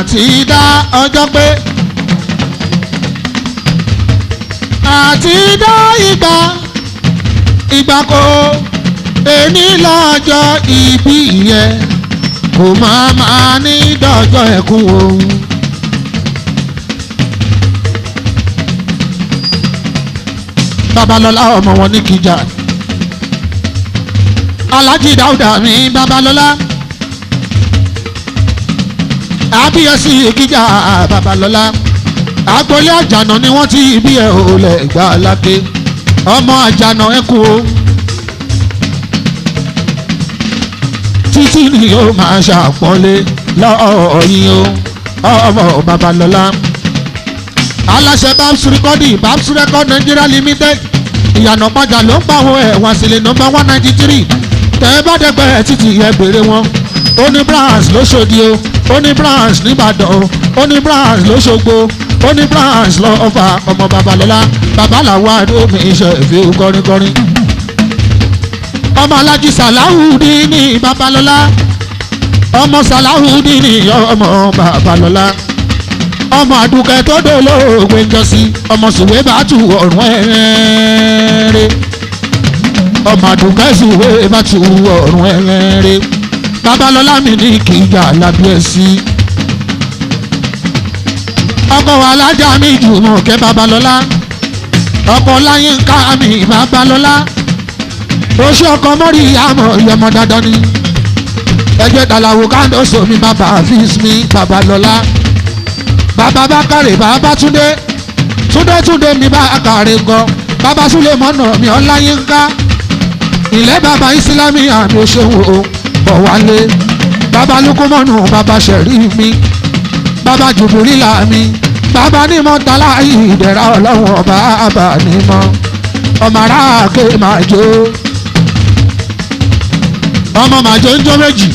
Àti dá ọjọ́ pé àti dá ìgbà ìgbà kò ẹni lọ́jọ́ ìbí yẹn kò máa máa ní dọ́jọ́ ẹ̀kún òun. Babalọ́lá ọmọ wọn ní Kìjà Alhaji Dáúdà mi Babalọ́lá àbíyẹsí Kìjà Babalọ́lá agboolé Àjànà ni wọ́n ti bí ẹ̀ òòlẹ̀ gbà láké ọmọ Àjànà ẹ̀kú o títí ni yóò máa ṣàpọ́nlé lọ́ọ̀ yín o ọmọ Babalọ́lá aláṣẹ Babs Recording Babs Record Nigeria Limited ìyànà pàjà ló ń pàwọ́ ẹ̀ wá sílẹ̀ nọ́mbà 193 tẹ́ ẹ bá dẹ́gbẹ́ títì ẹ béèrè wọn ó ní branch lóṣòdì o ó ní branch nìbàdàn o ó ní branch lóṣogbo ó ní branch lọ́ọ̀fà ọmọ Babalọ́lá babaláwo àdómi iṣẹ́ ìfi kọrinkọrin ọmọ Alájí Sàláhùdíìnì Babalọ́lá ọmọ Sàláhùdíìnì ọmọ Babalọ́lá ọmọ àdùkẹ́ tó dolóògbé ń jọsí ọmọ sùwé bá tù ọ̀rùn ẹ̀rẹ́ ọmọ àdùkẹ́ sùwé bá tù ọ̀rùn ẹ̀rẹ́ Babalọ́lá mi ní Kìjà lábíyèsí ọkọ alájà mi Jùmọ̀kẹ́ Babalọ́lá ọkọ Láyínká mi Babalọ́lá oṣù ọkọ mọ́rí àmọ́ ìyọmọ dandan ni ẹgbẹ́ tàlàwò kándóso mi bàbá àfíìs mi Babalọ́lá bàbá bákàrè bàbá túndé túndé túndé mi bákàrè gan bàbá súlẹ̀mọ́nà mi ọláyínká ilẹ̀ bàbá ìsìlámì àmì òṣèwò bọ̀wálé bàbá lukumọ́nù bàbá sẹ̀rí mi bàbá jùbúrílà mi bàbá nímọ̀ tálá ìdẹ̀ra ọlọ́run ọba àbá nímọ̀ ọmọ aráàké máa jó ọmọ màjò ń jó méjì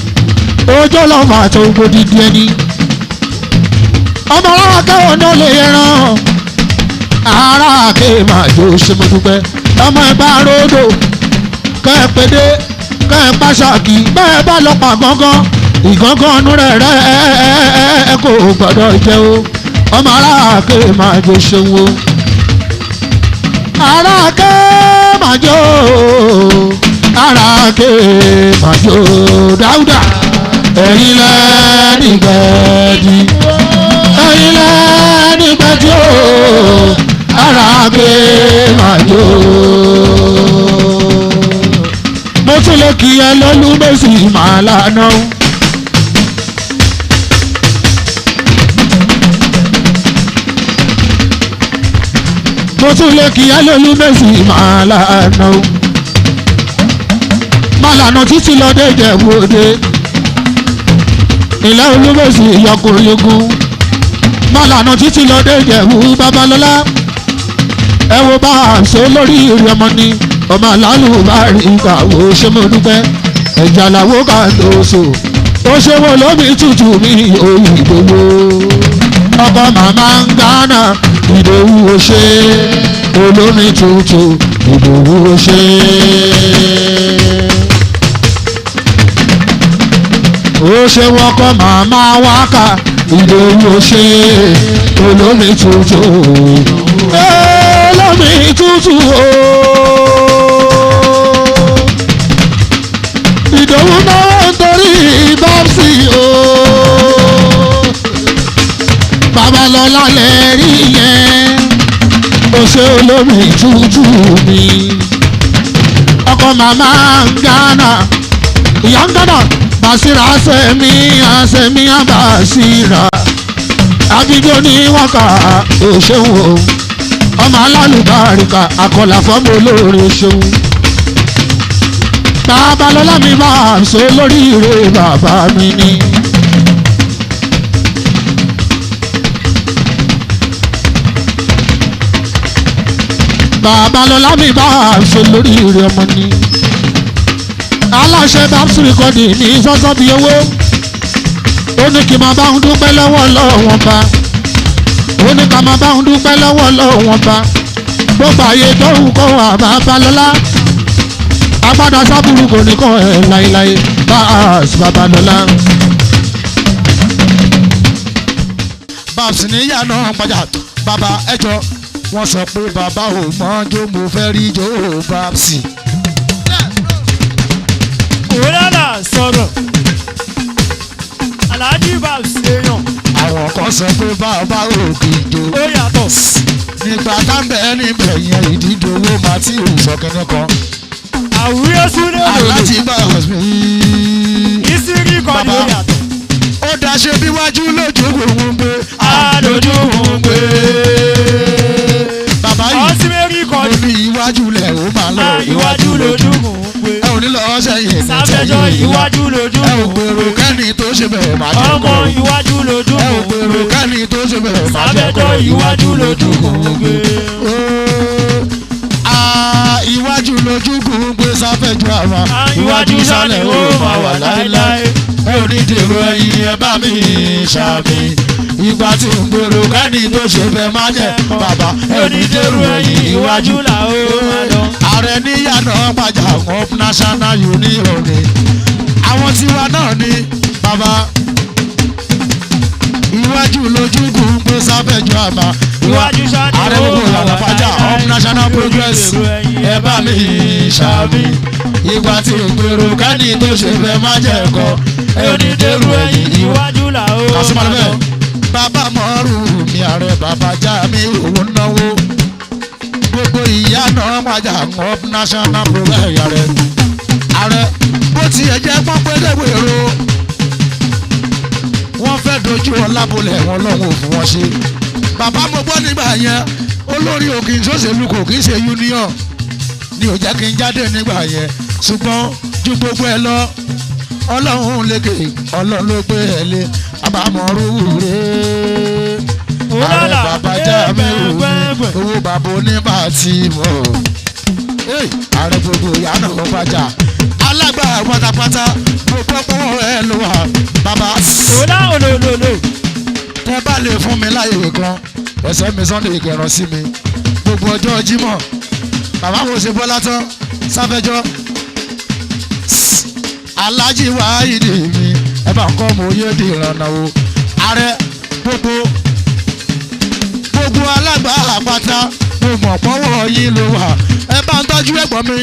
ojó lọ́mọ àti ògbódìdí ẹni ọmọ aráàké ọ̀nà lè ràn aráàké máa jó ṣe mo dúpẹ́ ọmọ ẹ̀ bá ròdò kẹ́ ẹ pédé kẹ́ ẹ pàṣàkì bẹ́ẹ̀ bá lọ pa gángan ìgángan ọ̀nù rẹ̀ rẹ̀ kò gbọ́dọ̀ jẹ́ o ọmọ aráàké máa jó ṣeun o aráàké máa jó aráàké máa jó Dáúdà ẹ̀yin lẹ́ni gbẹ̀dì ẹ̀yin lẹ́ni gbẹ̀dì o aráàké máa jó. Mo tún lè kí ẹ lọ́lú mẹ́sì máa lànà. Mo tún lè kí ẹ lọ́lú mẹ́sì máa lànà. Máa lànà títí lọ dé Ìjẹ̀bú Òde. Ilẹ̀ olúmẹ̀sì ìyọkùnrin ogun. Máa lànà títí lọ dé Ìjẹ̀bú Babalọ́lá. Ẹ wo bá a ṣe lórí ìrì ọmọ ni ọmọ aláàlú bá rí ìkàwé ṣé mo dúpẹ́ ẹ̀jà làwọ̀ ká ló so ó ṣe wo lómi tútù mi òyìn ìdòwò ọkọ màmá ń gánà ìdòwú ó ṣe olómi tútù ìdòwú ó ṣe. Ó ṣe wọkọ màmá wákà ìdòwú ó ṣe olómi tútù olómi tútù o. Ìdòwú náwó nítorí bábsì o. Babalọ́lá lè rí yẹn ó ṣe olómi tútù mi. Ọkọ màmá ń gánà ìyá ń gánà Bàṣírà àṣẹmí àṣẹmí àbàṣírà àbíjọ ní wákà ó ṣeun o. Ọmọ alálùbáríkà àkọlà fọ́mọ olóore ṣeun. Babalọ́lá mi máa ń so lóríire bàbá mi ni. Babalọ́lá mi máa ń so lóríire ọmọ ni. Aláṣẹ Babs Recording ní sọ́sọ́ bí owó. Ó ní kí n máa bá ń dúpẹ́ lọ́wọ́ lọ́wọ́n bá. Ó ní ká máa bá ń dúpẹ́ lọ́wọ́ lọ́wọ́n bá. Gbogbo àyè tó ń kọ́ wà Babalọ́lá. Agbada sábúrú kò ní kọ́ ẹ̀ láéláé Babs Babalọ́lá. Babs níyà náà pàjá bàbá ẹjọ́ wọ́n sọ pé bàbá ò mọ́ jó mo fẹ́ rí jó Babs. Òràlà sọ̀rọ̀ Alhaji Babs èèyàn. Àwọn kan sọ pé bàbá ò kì í jó. Ó yàtọ̀. Nígbà tábẹ̀ níbẹ̀ yẹn ìdíje owó máa tí ò sọ kẹ́ni kan. Àwùyọ súnlẹ̀ òdòdó. Alhaji Babs mi. Ìsírí kan ni ó yàtọ̀. Ó daṣe bí wájú lójú òun gbé. Àlójú òun gbé. Bàbá yìí ọtí mẹ́rin kan mo ní iwájú lẹ̀ ó máa lọ. Iwájú lójú òun gbé. Ẹ ò ní lọ sẹ́yìn ní Sáfẹ́jọ́ iwájú lójú ẹ ò òun gbèrò gbé. kẹ́ni tó ṣe bẹ̀rẹ̀ máa jẹ́ Ọmọ kọ́. iwájú lójú Ẹ ò òun gbèrò gbé. kẹ́ni tó ṣe bẹ̀rẹ̀ máa jẹ́ Sáfẹ́jọ́ kọ́. iwájú lójú òun gbé. Iwájú lójú kún gbé Sáfẹ́jọ́ àwọn. Iwájú sálẹ̀ ó máa wà láéláé. Ẹ ò ní dèrò ẹ̀yìn ẹ bá mi ṣàmì. Ìgbà tí ń gbèrò kẹ́ni tó ṣe fẹ́ máa jẹ́ bàbá. Ẹ ò ní dèrò ẹ̀yìn iwájú là ó máa lọ. Ààrẹ níyànà pàjà up national union ni àwọn tiwa náà ni bàbá. Iwájú lójú kún gbé Sáfẹ́jọ́ àmà. Iwájú sálẹ̀ Ààrẹ ó gbogbo máa ìyànà wà pàjà láéláé. up national progress ẹ bá mi ṣàmì. Ìgbà tí ń gbèrò kẹ́ni tó ṣe fẹ́ má jẹ́ ẹ̀kọ́. Ẹ ò ní dèrò ẹ̀yìn iwájú Iwájú là ó kàṣímọ̀ máa lọ́bẹ̀. lọ. Bàbá mọ́rù mi ààrẹ bàbá já mi òun náwó. Gbogbo ìyá náà wájà up national program ààrẹ. Ààrẹ bó tiẹ̀ jẹ́ pọ́npẹ́lẹ́wèrò. Wọ́n fẹ́ dojú ọlábọlẹ̀ wọn lọ́wọ́ òfin wọn ṣe. Bàbá mo gbọ́ nígbà yẹn olórí òkè ìṣòṣèlú kò kí ń ṣe union ni ò jẹ́ kí n jáde nígbà yẹn ṣùgbọ́n ju gbogbo ẹ lọ ọlọ́run lékè ọlọ́run ló gbé ẹ lé àbámọ̀rú rẹ̀ ààrẹ bàbá já mi ò ní owó bàbá oníbà tí mọ̀ ààrẹ gbogbo ìyá náà ló bàjá alágbára pátápátá mo gbọ́ pọ́wọ́ ẹ ló wà bàbá Òlà òlòlòlò. tẹ bá lè fún mi láyè kan ẹsẹ̀ mi Sunday kẹràn sí mi gbogbo ọjọ́ Jímọ̀ bàbá mo ṣe bọ́lá tán Sáfẹ́jọ́ Alhaji Wáídì mi ẹ bá ń kọ́ mo yé di ìrànà o ààrẹ gbogbo gbogbo alágbà àpáta mo mọ̀ pọ́wọ́ yín ló wà ẹ bá ń tọ́jú ẹ̀gbọ́n mi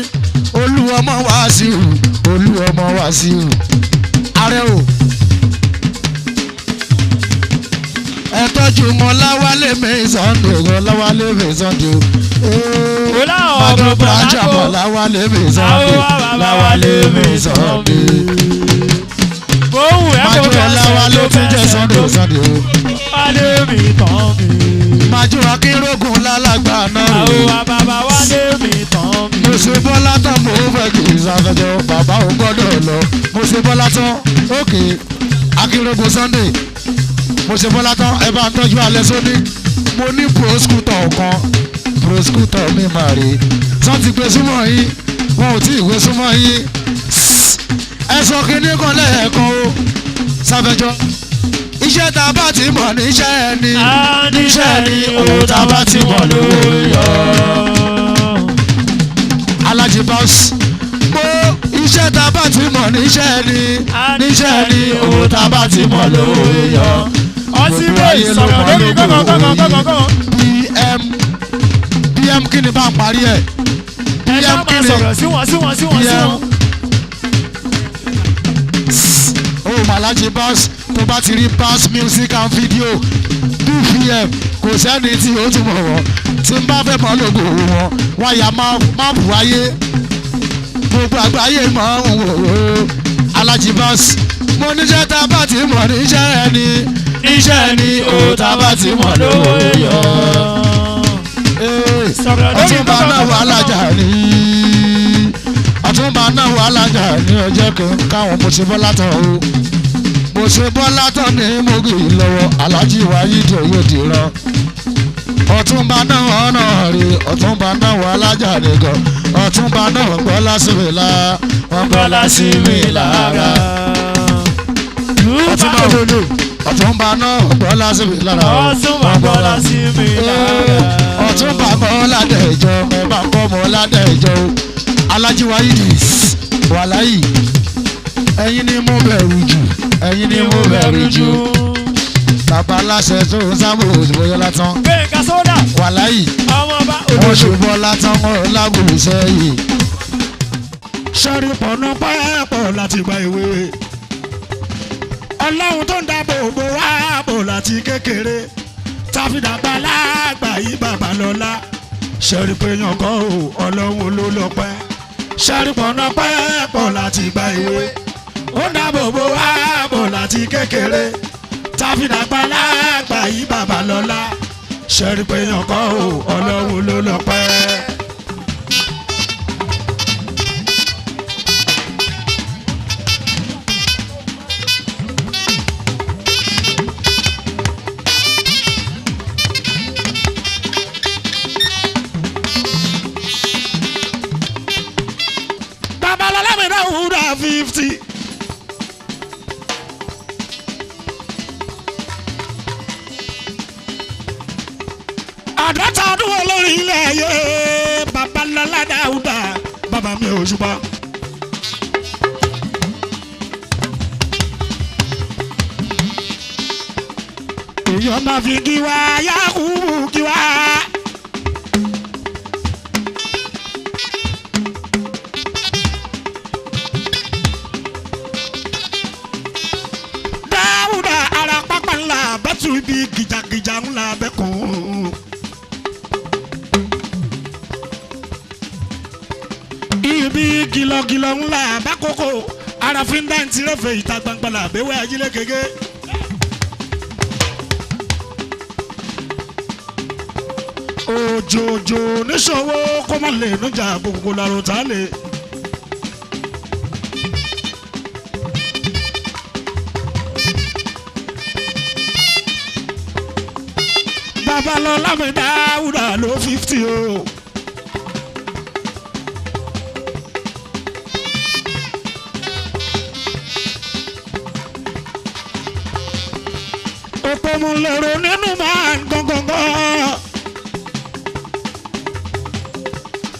Olúọmọ Wàsíù Olúọmọ Wàsíù ààrẹ o ẹ tọ́jú mọ́ láwálé mi Sunday o láwálé mi Sunday o Òlà Màdùn ọ̀rọ̀ bàjá bàlágò. mọ́ láwálé mi Sunday láwálé mi Sunday Bóhùn ẹ̀ kò Màdùn fẹsẹ̀ láwálé ló tún jẹ́ fẹsẹ̀ Sunday ló. Sunday o Wálé mi tán mi. Màdùn akínrógùn lálàgbà náà rè Àwọn bàbá wálé mi tán mi. mo ṣe bọ́lá tán mo fẹ́ kì í Sáfẹ́jọ́ bàbá ò gbọ́dọ̀ lọ mo ṣe bọ́lá tán òkè akínrógùn Sunday mo ṣe bọ́lá tán ẹ bá ń tọ́jú alẹ́ sóní mo ní proscutor kan proscutor mi mà rè sọ́n ti gbé súnmọ́ yín wọn ò tí ì gbé súnmọ́ yín ẹ sọ kinní kan lẹ́ẹ̀kan o Sáfẹ́jọ́ iṣẹ́ tá a bá ti mọ̀ níṣẹ́ ẹni Níṣẹ́ ni òun tá a bá ti mọ̀ ló yọ. Alhaji Babs mo iṣẹ́ tá a bá ti mọ̀ níṣẹ́ ni níṣẹ́ ni òun tá a bá ti mọ̀ ló yọ. Ọtí bẹ́ẹ̀ sọ̀rọ̀ lórí gángan. BM BM kí ni bá ń parí ẹ̀ Ẹ ṣá BM máa kí ni sọ̀rọ̀ sí wọn sí wọn sí wọn sí BM wọn. oh Alhaji Babs tó bá ti rí Babs music and video BVM kò sẹ́ni tí ó tún mọ̀ wọ́n tí n bá fẹ́ mọ́ lógo wọn wọ́n ya máàpù ayé gbogbo àgbáyé mọ̀ ń wò ó Alhaji Babs mo níṣẹ́ tá a bá ti mọ̀ níṣẹ́ ẹni níṣẹ́ ẹni òun tá a bá ti mọ̀ lówó yọ. Sọ̀rọ̀ lórí Ọ̀túnba náà wà lájà ní Ọ̀túnba náà wà lájà ní ọjọ́ kan káwọn mo ṣe bọ́lá tán o mo ṣe bọ́lá tán ní mogi lọ́wọ́ Alhaji Wáídì Oyèdìran Ọ̀túnba náà ọ̀nà rè Ọ̀túnba náà wà lájà nìkan Ọ̀túnba náà gbọ́lá sí mi lára wọ́n gbọ́lá sí mi lára Ọ̀túnba òlòlò. Ọ̀túnba náà gbọ́lá sí mi lára Ọ̀túnba gbọ́lá sí mi lára. Ọ̀túnba mọ́ ládẹ́jọ́ ẹ bá ń kọ́ mọ́ ládẹ́jọ́ o Alhaji Wáídì wàláyì ẹ̀yin ni mo bẹ̀rù jù ẹ̀yin ni mo bẹ̀rù jù. Bàbá aláṣẹ tó ń sábò òṣùbọ̀yọ́ látàn. Gbẹ̀ngà sódà. Wàláyì. Ọmọ bá Wọ́n ṣùbọ̀ látàn wọn lágùlù sẹ́yìn. Sọ́rí pọ̀nà pẹ́ẹ́pọ̀ láti gba ìwé. Ọlọ́run tó ń dáàbò bò wá bò láti kékeré. Táfídàgbà láàgbà yí bàbá lọ́lá. Sọ́rí pé yànkọ́ o, Ọlọ́run ló lọ́pẹ́. Sọ́rí pọ̀nà pẹ́ẹ́pọ̀ láti gba ìwé. Ó ń dáàbò bò wá bò láti kékeré. Táfídàgbà láàgbà yí bàbá lọ́lá. Sọ́rí pé yànkọ́ o, Ọlọ́run ló lọ́pẹ́. Babalọlá mi náà wúdà 50. Àádọ́ta ọdún olórí ilẹ̀ ayé Babalọlá Dáúdà bàbá mi ò ṣùpá. Èèyàn máa fi kí wá Yakubu kí wá. Dáúdà ara pápá ńlá bẹ́tù ibi gìjàgìjà ńlá bẹ́kùn. Ibi kìlọ̀kìlọ̀ ńlá bákòókò ara fi ń dáǹtí rẹ̀fẹ̀ ìta gbangba là bẹ́wẹ́ ajílẹ̀ gẹ́gẹ́. Òjòjò níṣòwò kó má lè nújà gbogbo lárò tá lè. Babalọlá mi Dáúdà ló 50 o. Òpómúléró nínú máa ń gangan.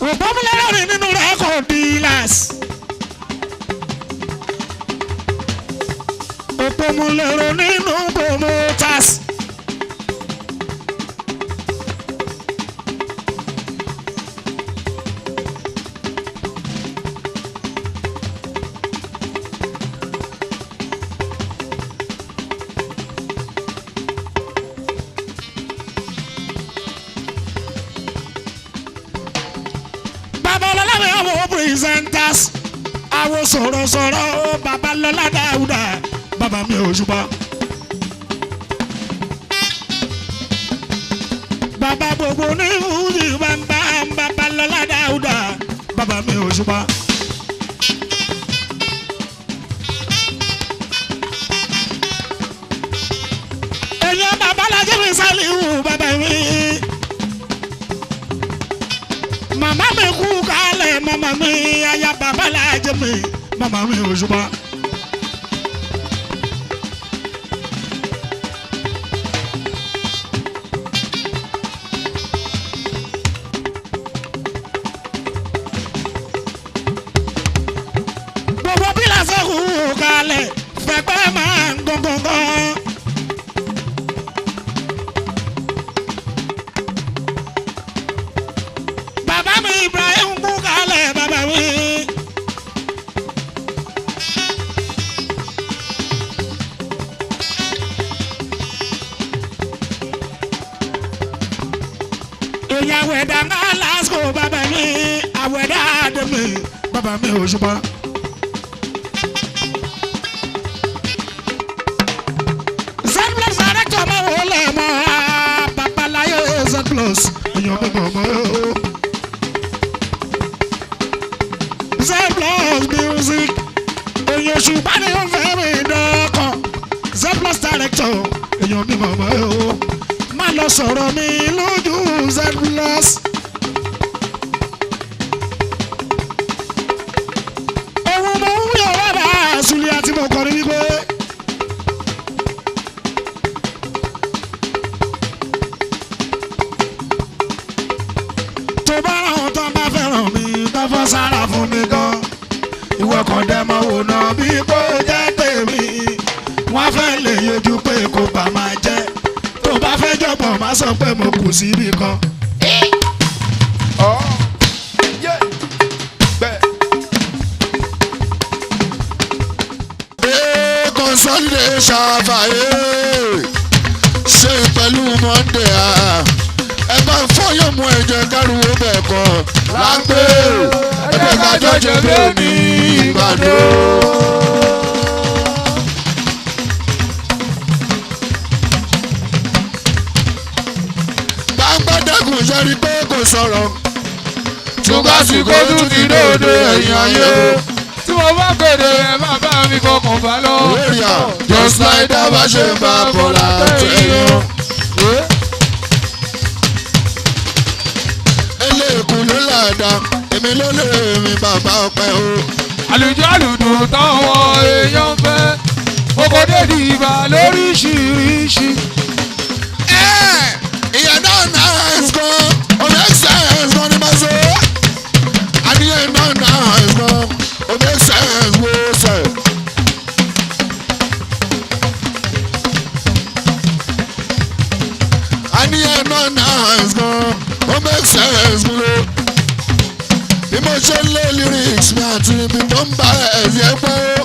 Òpómúléró nínú record dealers. Òpómúléró nínú promoters. Babalọlá mi àwọn presenters àwọn sọ̀rọ̀sọ̀rọ̀ Babalọlá Dáúdà bàbá mi ò ṣùpá. Bàbá gbogbo ní fújì bàbá Babalọlá Dáúdà bàbá mi ò ṣùpá. Èèyàn babalájẹ́ mi Sálíù bàbá mi. Màmá mi kú kálẹ̀ màmá mi aya babalájẹ́ mi màmá mi ò ṣùpá. Gbogbo bí lásán kú kálẹ̀ fẹ́pẹ́ máa ń gbọ̀ngbọ̀ngbọ̀n. Bàbá mi Ibrahim kú kálẹ̀ bàbá mi. Èyí àwẹ̀dá ńlá lásìkò bàbá mi àwẹ̀dá àdèmí bàbá mi ò ṣùpá. Zplus director máa wò lẹ̀ mọ́ babaláyé Zplus èèyàn mi mọ̀ mọ́ o. Zplus music èèyàn ṣùgbọ́n ni ó fẹ́ mi dọ́kàn. Zplus director èèyàn mi mọ̀ mọ́ o. Má lọ sọ̀rọ̀ mi lójú Zplus. Òun mo ń yọ̀ wá bá Sùlẹ̀ àti mo kọrin wípé. Tó bá ráhùn tó bá fẹ́ràn mi tó fọ́ sára fún mi gan. Ìwọ kan dẹ́ mọ́ wò náà bí kò jẹ́ tèmi. Wọ́n fẹ́ lè yọjú pé kò bá máa jẹ́. Má sọ pé mo kù síbi kan. Consolidate ṣàfàyè ṣe pẹ̀lú Monday à ẹ bá fọyọ́ mú ẹ̀jẹ̀ kárùwó bẹ̀ kọ́ lápẹ́ ẹgbẹ́ kájọ jẹ bẹ́ẹ̀ ní Ìbàdàn. Gbàngbàdàgùn yẹri pé kò sọ̀rọ̀ Tùgbàsíkò tún ti dòde ẹ̀yìn ayé o. Tí mo bá pèdè ẹ má bá mi fọkàn bá lọ. Area just like that bá ṣe ń bá bọ̀lá tẹ̀yọ́. Eléèkú ló làdá, èmi ló lè mi bàbá ọpẹ́ o. Àlùjọ àlùdùn táwọn èèyàn fẹ́. Oko dédì ìbà lóríṣiríṣi. Ìyẹn náà náà gan, ọmọ ẹ̀sẹ̀ gan ni màá sọ. Àníyàn náà náà gan, ọmọ ẹ̀sẹ̀ wo sẹ̀. Àníyàn náà náà gan, ọmọ ẹ̀sẹ̀ gan ló. Bí mo ṣe ń lé lyrics mi àti ibi tó ń bá ẹ̀yẹ pẹ́ o.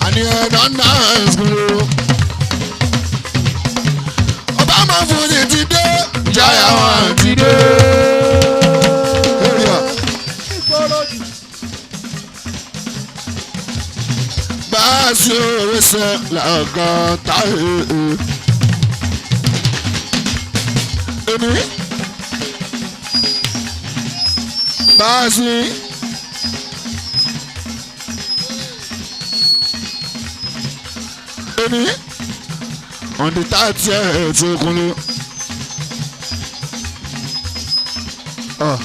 Àníyàn náà náà gan ló. Obama Fuji ti dé, Jaya wọn ti dé. Area. Báàsì òwe sẹ lọ́gán táyé. Èmi. Báàsì. Èmi. On the 30th Okunle. Ah.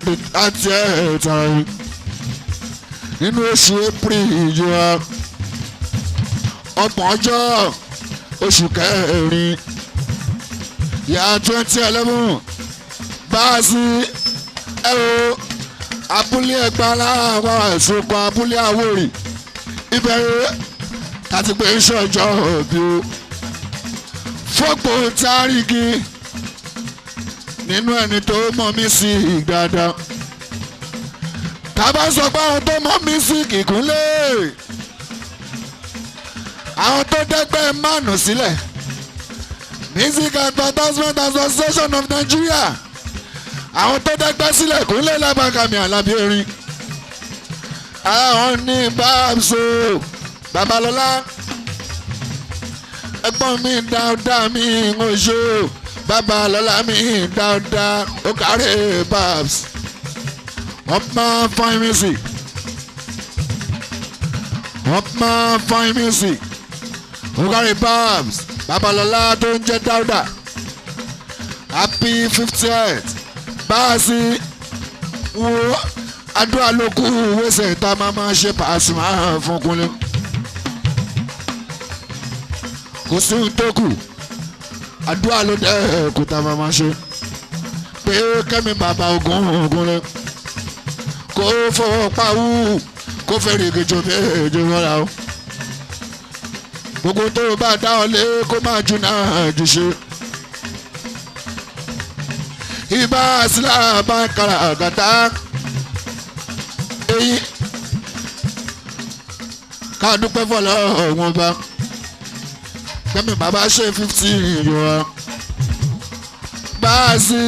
The 30th nínú oṣù April ìjọba ọgbọ̀n ọjọ́ oṣù kẹrin yà 2011 báàsì ẹ o abúlé ẹgbà láwọn ẹ̀sùn kan abúlé Àwórì ìbẹ̀rẹ̀ láti pé iṣẹ́ ọjọ́ òbí o fọ́pọ̀ tárígì nínú ẹni tó mọ̀ mí sí dáadáa tábà sọ pé àwọn tó mọ̀ mí sí kìkúnlé àwọn tó dẹ́gbẹ́ mánu sílẹ̀ Music Advertisement Association of Nigeria àwọn tó dẹ́gbẹ́ sílẹ̀ kúnlé lábàkàmì Àlàbí erin àwọn ní báàbsò Babalọ́lá ẹ̀gbọ́n mi dáadáa mi ń oṣù Babalọ́lá mi dáadáa ó kárẹ̀ babs ọmọ fine music ọmọ fine music ó kárẹ̀ babs Babalọ́lá tó ń jẹ́ dáúdà happy 50th báàsì wo àdúrà ló kú wẹsẹ̀ tá a máa máa ṣe Pasuma fún Kúnlé kò sí ohun tó kù àdúrà ló dẹ́ kó tá a máa máa ṣe pé kẹ́mi bàbá ogun Kúnlé kó fọwọ́ pawú kó fẹ́rẹ̀ ìgbẹ́jọ́ méje mọ́ra o gbogbo tó o bá dá ọ lé kó máa ju náà jù ṣe. Ibà sílá bá kára àgàtà eyín ká dúpẹ́ fọlọ́ ọ̀wọ́n bá kẹ́mi bàbá ṣe 50 yọ. Báàsì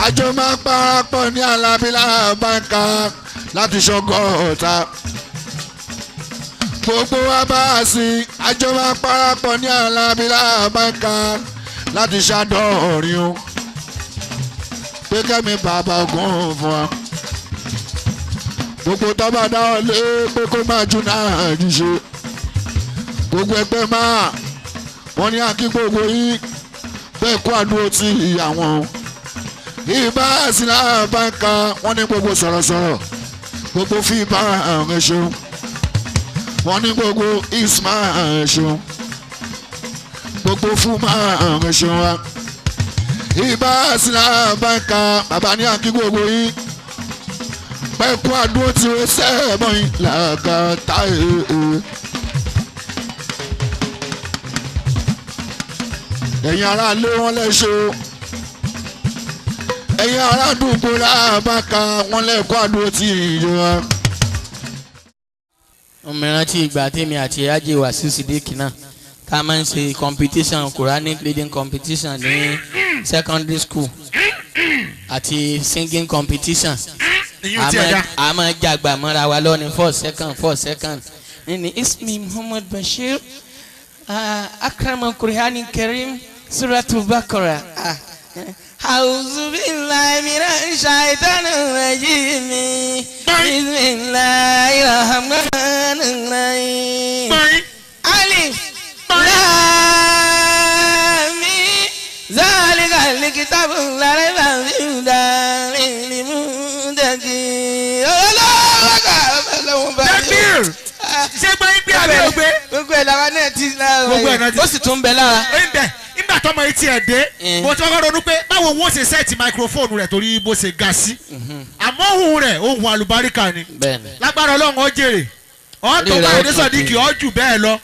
àjọ máa parapọ̀ ní Alábílà báńkà láti ṣọgọ́ ọ̀tá. Gbogbo wa báàsì àjọ máa parapọ̀ ní Alábílà báńkà láti ṣàdọ̀rin o. Pé kẹ́mi bàbá ogun fún wa. Gbogbo tọ́ba dá ọ lé pé kó máa ju náà jù ṣe. Gbogbo ẹgbẹ́ máa wọ́n ní akí gbogbo yín bẹ́ẹ̀ kó àdúró tí àwọn. Ìbá sílá báńkà wọ́n ní gbogbo sọ̀rọ̀sọ̀rọ̀ gbogbo fíìbá ẹ̀ ṣeun. Wọ́n ní gbogbo isma ẹ̀ ṣeun. Gbogbo fúnmá ẹ̀ ṣeun wa. Ìbá sílá báńkà bàbá ní akí gbogbo yín pẹ̀kú àdúró tí ó sẹ́ẹ̀mọ́ yín làkàtà èè. Ẹ̀yin ará ilé wọn lẹ́ṣọ́, ẹ̀yin ará àdúgbò làbáka wọn lẹ́kọ́ àdúró tí ìjọba. Mo rántí ìgbà tèmi àti Alhaji Wasiu Sidik náà tá a máa ń ṣe competition, Quranic reading competition ní secondary school àti singing competition. A máa jàgbà mọ́ra wa lọ ní first second first second. Ní ismi Muhammad Bashir akrama Qur'ani Karim Suratul Baqarah. A'udhu billahi minash shaitanir rajim. Bismillahir rahmanir rahim. Alif Lam Mim. Zalikal kitabu la rayba fihi hudan lil muttaqin. Takbir. Ṣé gbé gbé àbí ògbé? Gbogbo ẹ̀ làwa náà ti lára. Ó sì tún bẹ lára. Nígbà tọmọ etí ẹ̀ dé, mo ti kọ́kọ́ ronú pé báwo wọ́n ṣe sẹ́ẹ̀tì máikrófóònù rẹ̀ torí bó ṣe ga sí. Àmọ́ ohùn rẹ̀ ohùn àlùbáríkà ni. Lágbára Ọlọ́run ó jèrè. Ọ̀ tó bá Adé Sọ̀díkì ọ̀ jù bẹ́ẹ̀ lọ.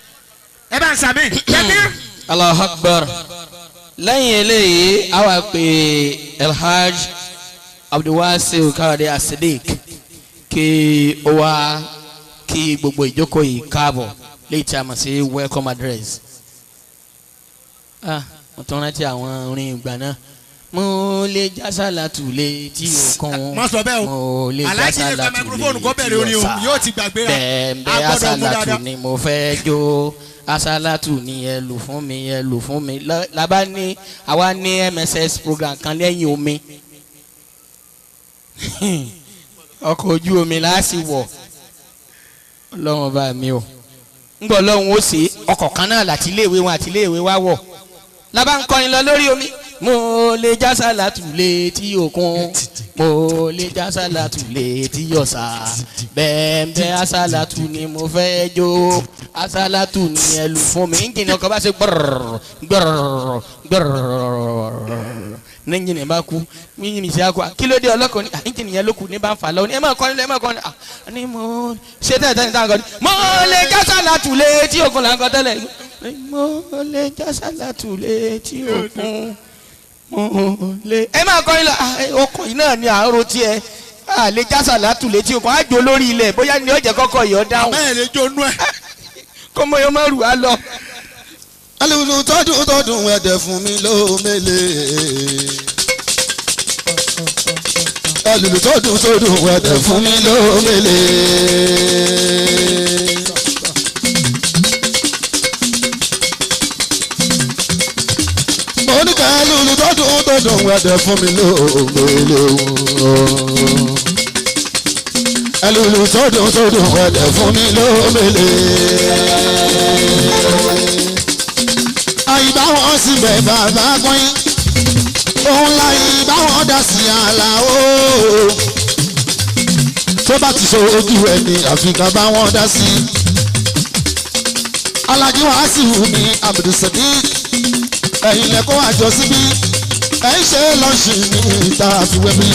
Ẹ bá ń sàmì. Allahu Akbar. Lẹ́yìn eléyìí, a wá pè Alhaj Abdulwasiu Káyọ̀dé Asidik kí ó wá kí gbogbo ìjókòó yìí káàbọ̀ léyìí tí a mọ̀ sí welcome address. Mo tún rántí àwọn orin ìgbà náà. Mo lè jásàlá tù lé tí òkun. Má sọ bẹ́ẹ̀ o. Mo lè jásàlá tù lé tí ọ̀sà. Bẹ́ẹ̀ àsálà tù ni mo fẹ́ jó. Àsálà tù ni ẹ lù fún mi, ẹ lù fún mi. Labá ní àwa ní MSS program kan lẹ́yìn omi. Ọkọ̀ ojú omi la sì wọ̀. Ọlọ́run bá mi o. Ngbọ̀ lọ́hùn ó ṣe ọkọ̀ kan náà láti iléèwé wọn àti iléèwé wa wọ̀. Labá ń kọrin lọ lórí omi. Mo lè jásàlá tù lé tí òkun. Mo lè jásàlá tù lé tí ọ̀sà. Bẹ́ẹ̀ àsálà tù ni mo fẹ́ jó. Àsálà tù ni ẹ lù fún mi. Ẹ́ńjìnì ọkọ̀ bá ṣe gbọ́rọ̀rọ̀ gbọ́rọ̀rọ̀ gbọ́rọ̀rọ̀. Ẹ́ńjìnì bá kú. Ẹ́ńjìnì ṣe àkọ́. Kí ló dé ọlọ́kọ̀ ní? Ẹ́ńjìnì yẹn ló kù ní bá ń fà lọ́wọ́. Ẹ máa kọrin lọ, ẹ máa kọrin. Ní mo ṣe tẹ́lẹ̀ tẹ́lẹ̀ táwọn kọrin. Mo lè jásàlá tù lé tí òkun là ń kọ tẹ́lẹ̀. Mo lè jásàlá tù lé tí òkun. Ẹ máa kọrin lọ. Ọkọ̀ yìí náà ni àárò tiẹ̀. A lè jásàlá tù létí òkun. Á jó lórí ilẹ̀ bóyá ni ó jẹ́ kọ́kọ́ yìí ó dáhùn. Bẹ́ẹ̀ lè jó nú ẹ̀. Kọ́mọ yóò má rù á lọ. Alùpùpù tọdún tọdún ẹ̀dẹ̀ fún mi ló mele. Alùpùpù tọdún tọdún ẹ̀dẹ̀ fún mi ló mele. Mo ní ká alùpùpù tọdún tọdún ẹ̀dẹ̀ fún mi ló mele. Alùpùpù tọdún tọdún ẹ̀dẹ̀ fún mi ló mele. Àyíbá wọn síbẹ̀ bàbá pín òun láyé báwọn dá sí àlà o. Tó bá ti sọ ojú ẹni àfikà bá wọn dá sí. Alhaji Wasiu mi Abdulsadiq ẹ̀yin lẹ́kọ́ àjọ síbí ẹ̀yin ṣe lọ́ọ̀ṣì ní ìta àfiwẹ́bí.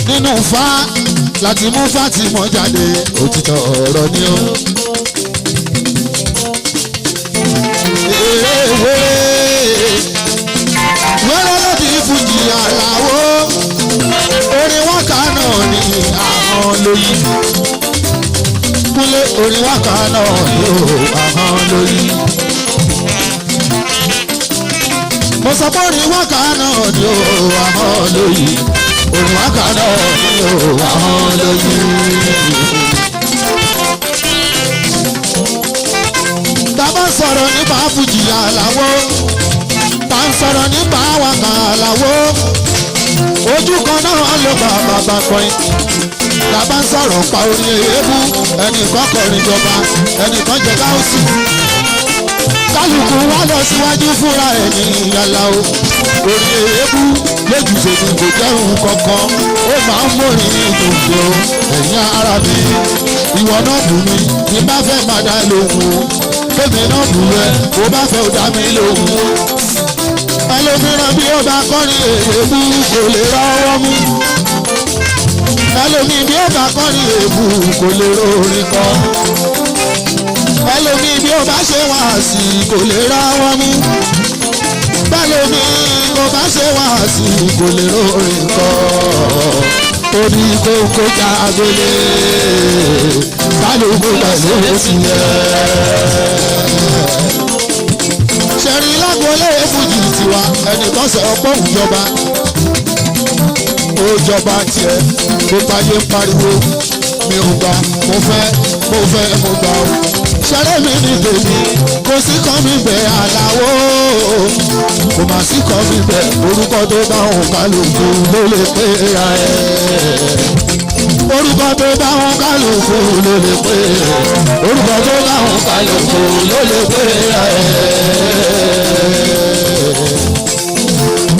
Nínú fa láti mú Fátímọ̀ jáde òtítọ́ ọ̀rọ̀ ni o. Wẹ́rẹ́ láti fújì àlàó orin wákà náà ni àwọn lóyún. Kúnlé orin wákà náà ni àwọn lóyún. Mo sọ pé orin wákà náà ni àwọn lóyún. Orin wákà náà ni àwọn lóyún. Tá bá sọ̀rọ̀ nípa fújì àlàó, tá ń sọ̀rọ̀ nípa wákà àlàó, ojú kan náà ló bá bàbá kọrin. Tá bá ń sọ̀rọ̀ pa orin èébú, ẹnìkan kọrin jọba, ẹnìkan jẹ káùsì. Kálukú wá lọ síwájú fúnra ẹ̀ ní ìyàlá o. Orin èébú lójú tèmi kò jẹun kankan, ó máa ń mórin ìdòdò ẹ̀yìn ara mi. Ìwọ náà bù mí, ní bá fẹ́ máa dá lóhùn o. Kémi náà bù ẹ, bó bá fẹ́ dá mi lóhùn. Ẹlòmíràn bí ó bá kọrin èébú kò lè rọ́wọ́ mú. Ẹlòmíì bí ó bá kọrin èébú kò lè rórin kọ. Ẹlòmíì bí ó bá ṣe wá sí kò lè rá wọn mú. Bẹ́lòmíì kò bá ṣe wá sí kò lè rórin kọ́. Ó ní kókó já agolé kálukú pẹ̀lú tiẹ̀. Ṣẹ̀rí lágbolé fújì tiwa ẹnìkan sọ pé òun jọba. Ó jọba tiẹ̀ tó báyé ń pariwo mi ò gbà mo fẹ́ mo fẹ́ mo gbà ó. Ṣẹ̀rẹ́ mi ní tèmi kò sí kan mi bẹ̀ àlàó kò má sí kan mi bẹ̀ orúkọ tó bá òun kálukú ló lè pé ra ẹ̀. Orúkọ tó bá òun kálukú ló lè pé orúkọ tó bá òun kálukú ló lè pé ra ẹ̀.